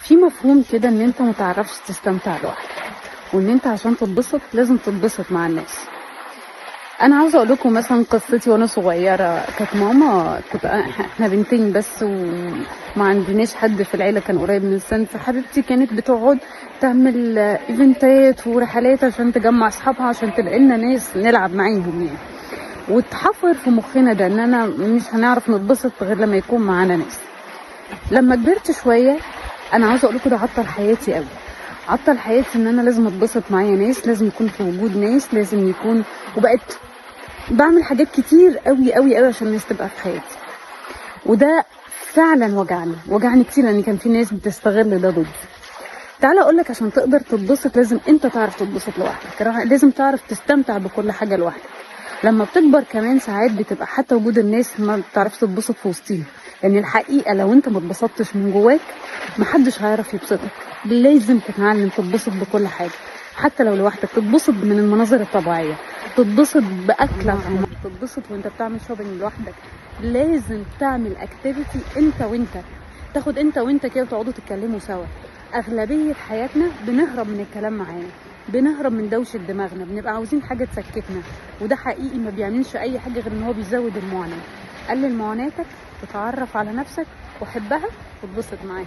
في مفهوم كده ان انت متعرفش تستمتع لوحدك، وان انت عشان تتبسط لازم تتبسط مع الناس. انا عاوزه اقول لكم مثلا قصتي وانا صغيرة. كانت ماما، كنت احنا بنتين بس وما عندناش حد في العيلة كان قريب من السن، فحبيبتي كانت بتقعد تعمل ايفنتات ورحلات عشان تجمع اصحابها، عشان تلاقي لنا ناس نلعب معاهم يعني. واتحفر في مخنا ده ان انا مش هنعرف نتبسط غير لما يكون معانا ناس. لما كبرت شوية، انا عاوزه اقول لكم ده عطل حياتي قوي، عطل حياتي ان انا لازم اتبسط معايا ناس، لازم يكون في وجود ناس، لازم يكون، وبقت بعمل حاجات كتير قوي قوي قوي عشان الناس تبقى في حياتي. وده فعلا وجعني، وجعني كتير، لان كان في ناس بتستغل ده ضدي. تعالى اقول لك، عشان تقدر تتبسط لازم انت تعرف تتبسط لوحدك، لازم تعرف تستمتع بكل حاجة لوحدك. لما بتكبر كمان ساعات بتبقى حتى وجود الناس ما بتعرفش تتبسط في وسطيهم، لان الحقيقة لو انت ما اتبسطتش من جواك محدش هيعرف يبسطك. لازم تتعلم تتبسط بكل حاجة حتى لو لوحدك، تتبسط من المناظر الطبيعية، تتبسط باكلك، تتبسط وانت بتعمل shopping لوحدك. لازم تعمل activity انت وانت، تاخد انت وانت كده وتقعدوا تتكلموا سوا. اغلبية حياتنا بنهرب من الكلام معانا، بنهرب من دوشه دماغنا، بنبقى عاوزين حاجة تسكتنا، وده حقيقي ما بيعملش اي حاجة غير ان هو بيزود المعاناة. قلل معاناتك، وتعرف على نفسك وحبها وتبسط معاها.